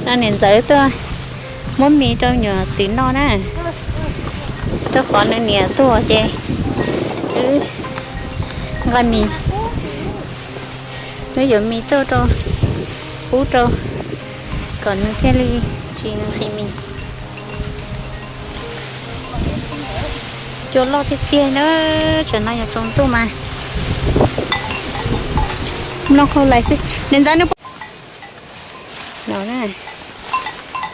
No niam ntxawm tuaj muab mis rau nyuam twm noj na, rau qhov nws niam tuaj ces wb nqa mis, wb yuav mis tuaj rau pub rau kom nws thiaj li tsis nqhis mis. Cua loj tiag tiag na, tam no yog tsaus ntuj mas noj qhau lais xwb. Niam ntxawm nws no na,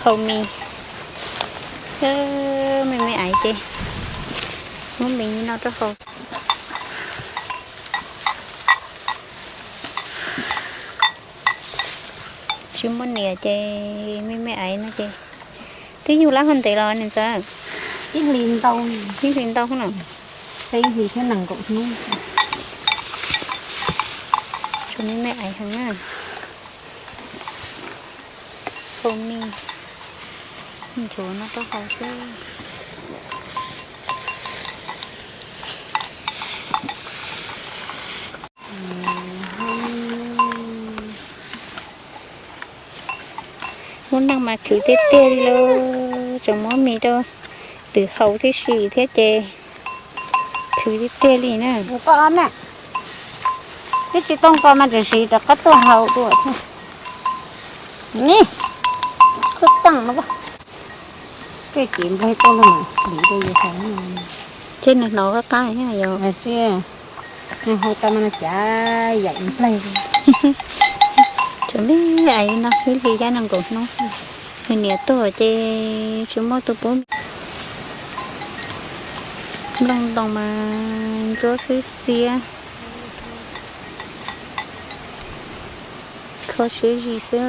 hau mis, me me aiv ces muab mis no rau hau. Tsis muaj niam ces me me aiv no ces twb yug lab hau ntev los niam ntxawm. Ib hlis ntau na. Tsuas me me aiv heev na. Hau mis, nchuav no rau hauv xwb. Lub neej mas khwv tiag tiag li lauj, tseem muab mis rau twm hau tib si thiab ces khwv tiag tiag li na. Twb tsis tau nqos mas tseem siv rov qab tuaj hau dua thiab. Ni, khuj txeej no. Tej cev nplaig tuaj los mas lim rau yus hau. Ces nws hnov qab qab thiab yog. Nws hau tau mas no cav yaim nplaig. Tseem me aiv no ib hlis thiab nees nkaum hnub, nws niam tuag ces tsis muaj tus pub. Nplooj ntoo mas ntsuab xwb xiab, kho siab zis xwb.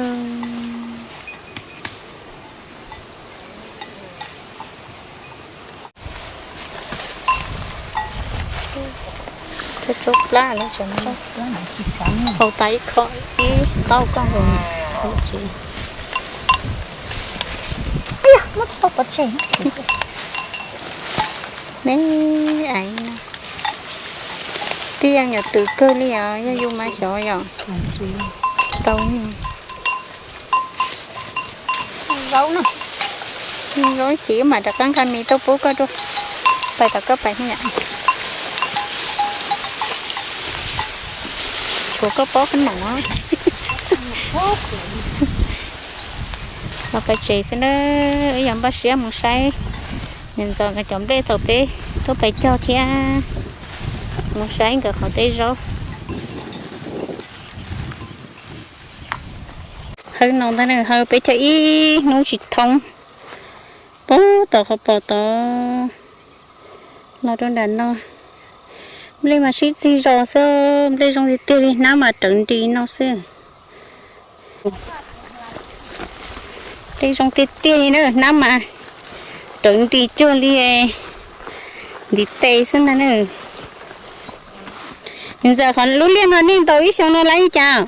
Tsob plab lawm, hau tas ib qho ib taub koj nkaus. Me aiv no, twb yeej nyuam twm kawg li os, yog yus mas xyov yom. Tsis tau. Zaub na, zaub ces wb mam rov qab nqa mis tuaj pub koj dua. Pais tom koj pais yom. Tshuav koj pob qab noom. Los pais tsev xwb na, wb yog npaj siab mus saib niam ntxawm nkawd cov nplej thaum peb tuaj pais cog thiab mus saib nkawd qhov teb zaub. Hawb no ntag, hawb peb cog ib hnub tsis thoob. Puag tom qhov pos tod los rau nram no. Nplej mas sib txig zos xwb, nplej zoo tiag tiag li, hnab mas rawv nris no xwb. Nplej zoo tiag tiag li na, hnab mas rawv nris cuag li ntiv tes xwb ntag na. Niam ntxawm, qhov lub liaj no nej ntaus ib xyoo no laib li cas?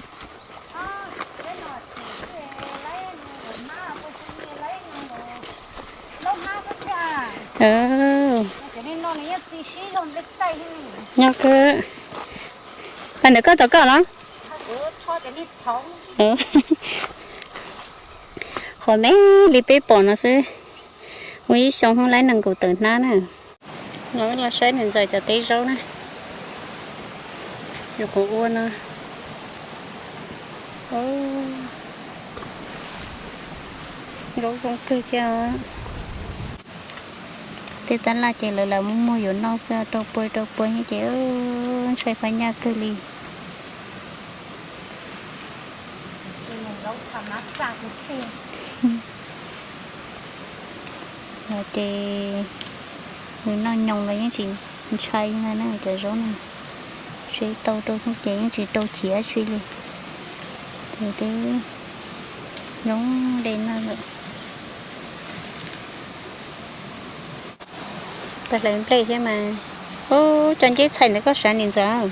Nyob kawg. Pas ntawm koj tom koj los? Qhov me li peb pom no xwb, ua ib xyoo laib nees nkaum tawm hnab na. Los saib niam ntxawm cov teb zaub na. Nyuam qhuav ua no. Zaub zoo kawg thiab. Tej tab laj ces lawv lam muag muag yuav noj xwb, rau pua rau pua ces ntshai phaj nyaj kawg li. Ces nws noj nyoos los yeej tsis ntshai na, cov zaub no tsev tau rau ces yeej tsis rau chiav tsi li. Ces twb zoo de noj lawm. Pab hlawv nplej thiab mas. Ub, cov nceb txhais ntawd koj sav niam ntxawm.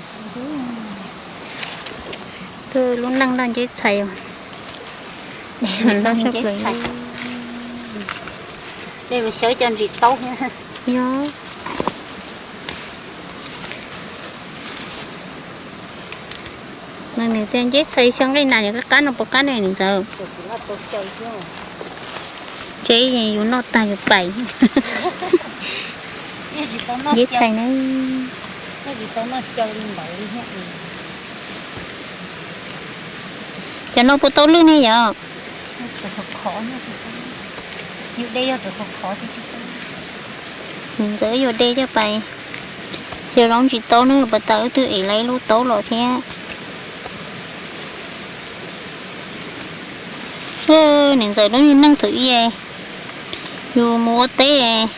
Twb lub neej noj nceb txhais. Noj nceb txhais. Xyov cov ntsis taub thiab. Yog. Nws tias nceb txhais xyaw nqaij nas yog qab no puas qab ne niam ntxawm? Nceb yus noj tag yus pais. Nceb txhais na. Cov no puas tau lwj ne yom? Niam ntxawm yuav de coj pais, xyaw zaub tsis taub ne, pas tas wb twb ev lawv ib lub taub los thiab. Niam ntxawm lub niag neej txawm i, yus mus ua teb,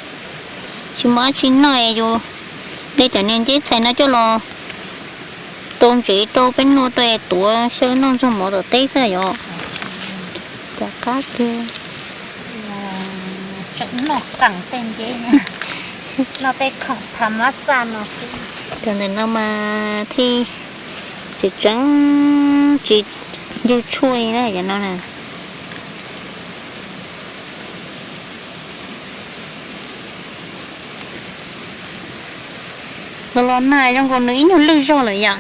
tsis muaj dab tsi noj es yus de cov niag nceb txhais no coj los rau ntsev rau peb noj rau es tuav xyaw noj ntxuag mov tom teb xwb yom. Cov qab kiag. Tseem noj qees tej nceb, noj tej khoom thav mab xaj no xwb. Cov ntawm no mas thiaj tseem tseeb tsis ncwg tshuaj li na cov no na. Los los nag zoo nkaus nws ib nyuag lwj zog lawm yom.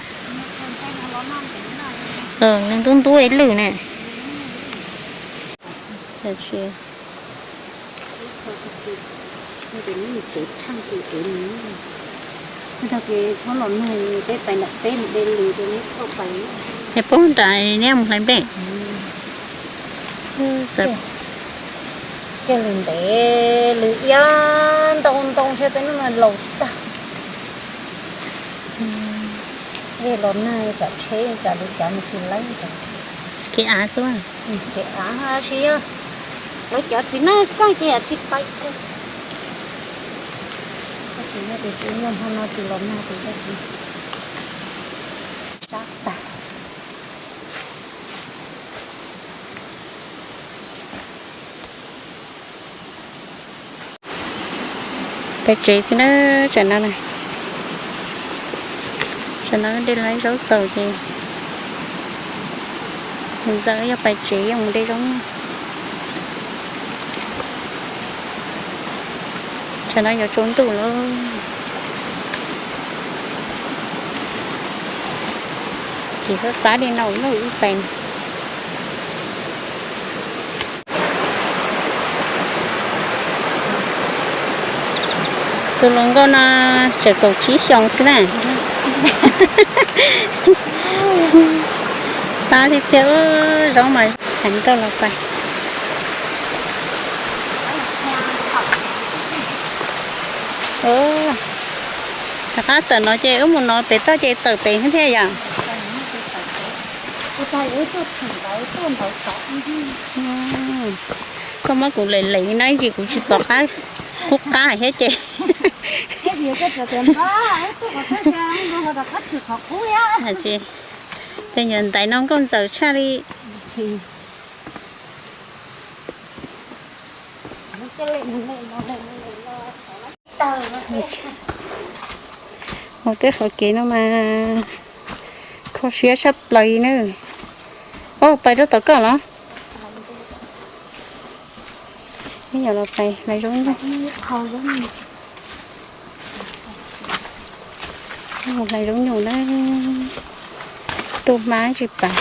Nws ntub ntub ib lwm ne. Es poob nram neb mus hlais nplej. Cog lwm ntev lwm iab ntau ntau saib peb hnub no laus tag. Los nag tsam tsheb tsam lwm cav mus tsis laib. Kev av xwb. Kev av sis yog lawv cov txiv neej koj ces yam tsis pais kiag. Tab sis yog tias tsis muaj hmo no tsis los nag ces sab tag. Peb tsev xwb na, tsam no, tsam no de lawv zaub txaus ces mus ntxawm yog pais tsev yog mus de zaub. Tsam no yuav tsaus ntuj lawm. Ces fab fab li no lawm ib pais. Tus hluas nkauj no tseem kaum tsib xyoos xwb na. Fab tiag tiag, zaub mas heev kawg los pais. Rov qab tawm no ces wb mus no pem toj ces tawm pem thiab yom. Koj muab kuv lem lem no ib ntsis kuv tsis pom qab, qub qab thiab ces. Tej nyuag ntaiv no nkauj ntxawm tshaj li. Mus tej qhov kev no mas kho siab tshaj plaws li na. Au, pais rau tom koj los? Ib yam los pais hlais zaub nyuj. Hlais zaub nyuj na, tuaj hmab tsis pais.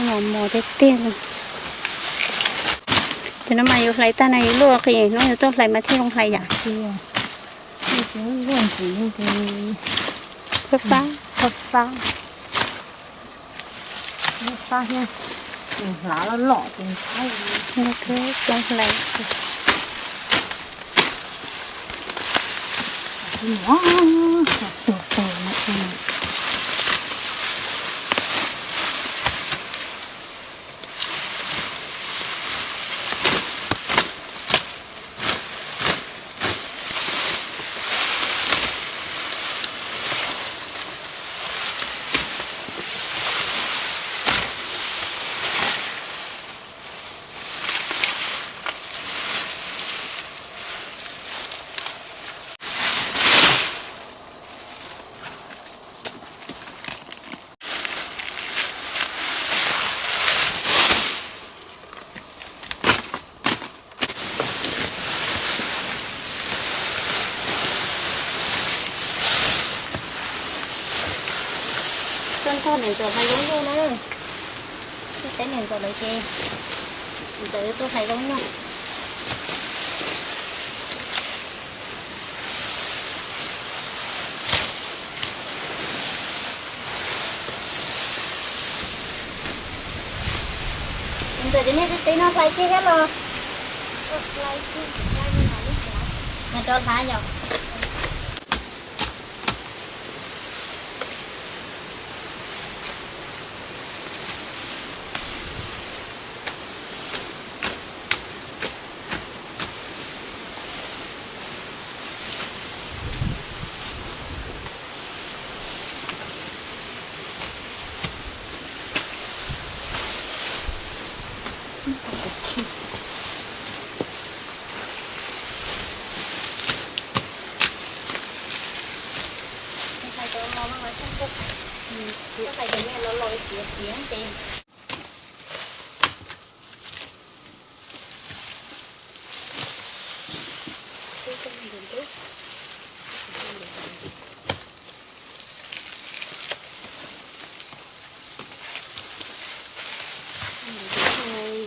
Mos mos tiag tiag li. Ces no mas yus hlais tag no yus luaj qis, hnub yus tuaj hlais mas thiaj zoo hlais yam. Fab fab. Fab thiab, hlav loj loj ces ntxhab. Zoo hlais. Txog niam ntxawm hlais zaub nyuj na. Teb niam ntxawm lawv ces ntxawm tuaj hlais zaub nyuj. Ntxawm ces nej qib no hlais kiag thiab los? Mas rov hlais yom.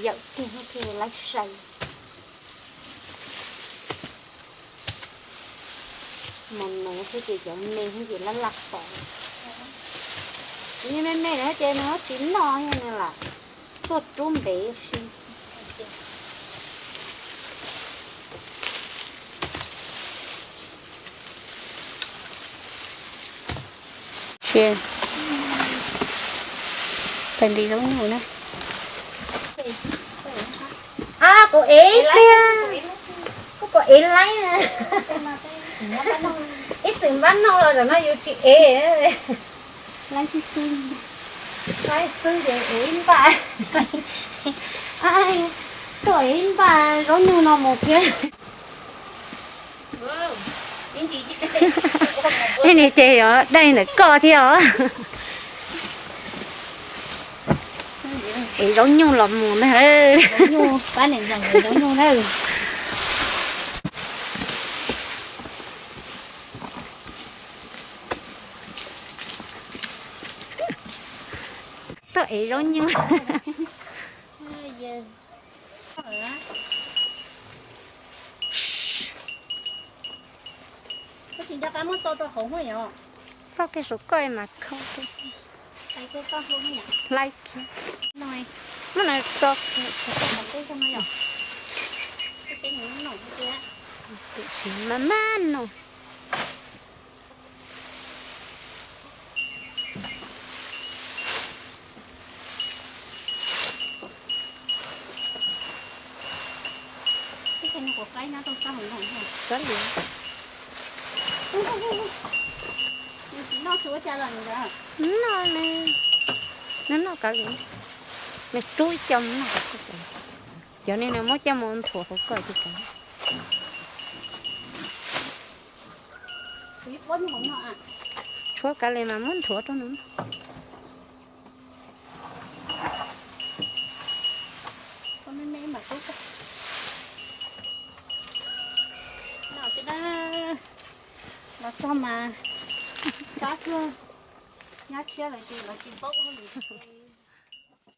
Yawm tiag thiaj laib sai. Mos nuv xwb ces cov me xwb ces lab laj pom. Nws me me na ces nws tsis noj li lam tuaj rub ntev si. Sia, pais ntim zaub nyuj na. A, kuv ev ib pliag, kuv ev laib. Ib txwm npab noog los tam no yus tsis ev. Laib xwb xwb, laib xwb ces ev ib npaj, tuaj ev ib npaj zaub nyuj no mus thiab. Ib ntsis ces yog dai ntawm koj thiab os. Ev zaub nyuj los mus na. Zaub nyuj, pab niam ntxawm ev zaub nyuj na. Tuaj ev zaub nyuj. Txoj kev saum koj mas khau, hlai kiag, muab no tso. Tiam sis maj maj no. Noj, nws noj kav liam, nws rub ib co noj. Cov ni nws muab coj mus nthuav hauv koj ces kav. Tshuav kav liam mas muab nthuav rau nws. Los txog mas sab kawg, nyab tshiab lawm ces lawv tsis paub hauj lwm.